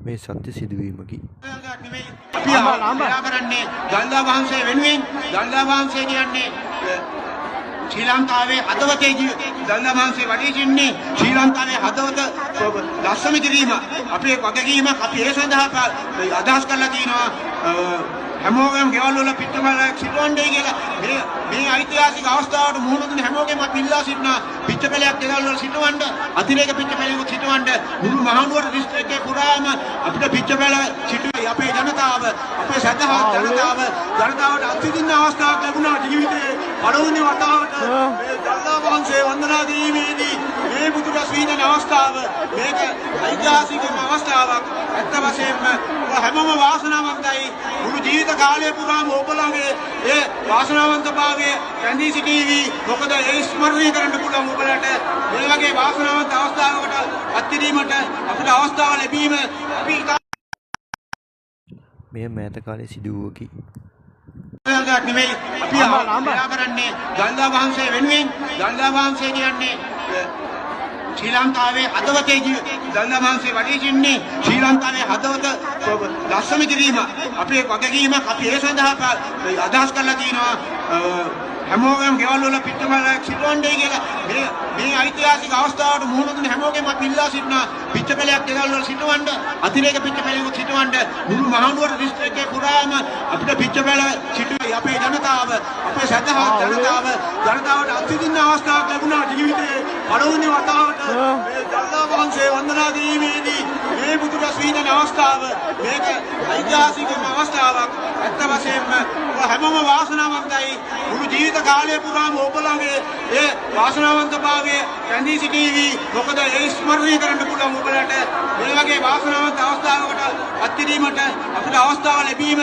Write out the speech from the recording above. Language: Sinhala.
මේ සත්‍ය සිදුවීමකි. අපි ආ කරන්නේ දල්දා වහන්සේ වෙනුවෙන්. දල්දා වහන්සේ කියන්නේ ශ්‍රී ලංකාවේ හදවතේ දල්දා වහන්සේ වැඩ සිටින්නේ ශ්‍රී ලංකාවේ හදවත ලස්සන කිරීම අපේ වගකීමක්. අපි ඒ සඳහා අදහස් කරලා තියෙනවා හැමෝගෙම ගෙවල් වල පිට්ටපැලක් සිටවන්නයි කියලා. මේ මේ ඓතිහාසික අවස්ථාවට මුහුණ දුන්න හැමෝගෙම අපි ඉල්ලා සිටිනා පිට්ටපැලයක් ගෙවල් වල සිටවන්න, අතිරේක පිට්ටපැලයකුත් සිටවන්න. මුළු මහනුවර දිස්ත්‍රික්කේ පුරාම අපිට පිට්ටපැල සිටුවේ අපේ ජනතාව, අපේ සදහවත් ජනතාව, ජනතාවට අත්විඳින්න අවස්ථාවක් ලැබුණා ජීවිතයේ පළවෙනි වතාවට මේ දල්දා වහන්සේ වන්දනා කිරීමේදී මේ බුදුරස් විඳින අවස්ථාව, මේක ඓතිහාසිකම අවස්ථාවක්. ඇත්ත වශයෙන්ම හැමෝම වාසනාවන්තයි. මුළු ජීවිත කාලය පුරාම ඔයගොල්ලන්ගේ ඒ වාසනාවන්තභාවය රැඳී සිටීවි. මොකද ඒ ස්මරණය කරන්න පුළුවන් ඔයගොල්ලන්ට මේ වගේ වාසනාවන්ත අවස්ථාවකට පත් කිරීමට අපිට අවස්ථාව ලැබීම අපි මෙය මෑත කාලයේ සිදු වූවකි. නෙමෙයි අපි ආ කරන්නේ දල්දා වහන්සේ වෙනුවෙන්. දල්දා වහන්සේ කියන්නේ ශ්‍රී ලංකාවේ හදවතේ දල්දා වහන්සේ වැඩ සිටින්නේ ශ්‍රී ලංකාවේ හදවත ලස්සන කිරීම අපේ වගකීමක්. අපි ඒ සඳහා අදහස් කරලා තියෙනවා හැමෝගෙම ගෙවල් වල පිට්ටපැලක් සිටවන්නයි කියලා. මේ මේ ඓතිහාසික අවස්ථාවට මුහුණ දුන්න හැමෝගෙම අපි ඉල්ලා සිටිනා පිට්ටපැලයක් ගෙවල් වල සිටවන්න, අතිරේක පිට්ටපැලයකුත් සිටවන්න. මුළු මහනුවර දිස්ත්‍රික්කේ පුරාම අපිට පිට්ටපැල සිටුවේ අපේ ජනතාව, අපේ සදහවත් ජනතාව, ජනතාවට අත්විඳින්න අවස්ථාවක් ලැබුණා ජීවිතයේ පළවෙනි වතාවට මේ දල්දා වහන්සේ වන්දනා කිරීමේදී මේ බුදුරස් විඳින අවස්ථාව, මේක ඓතිහාසිකම අවස්ථාවක්. ඇත්ත වශයෙන්ම හැමෝම වාසනාවන්තයි. මුළු ජීවිත කාලය පුරාම ඔයගොල්ලන්ගේ ඒ වාසනාවන්තභාවය රැඳී සිටීවි. මොකද ඒ ස්මරණය කරන්න පුළුවන් ඔයගොල්ලන්ට මේ වගේ වාසනාවන්ත අවස්ථාවකට පත් කිරීමට අපිට අවස්ථාව ලැබීම.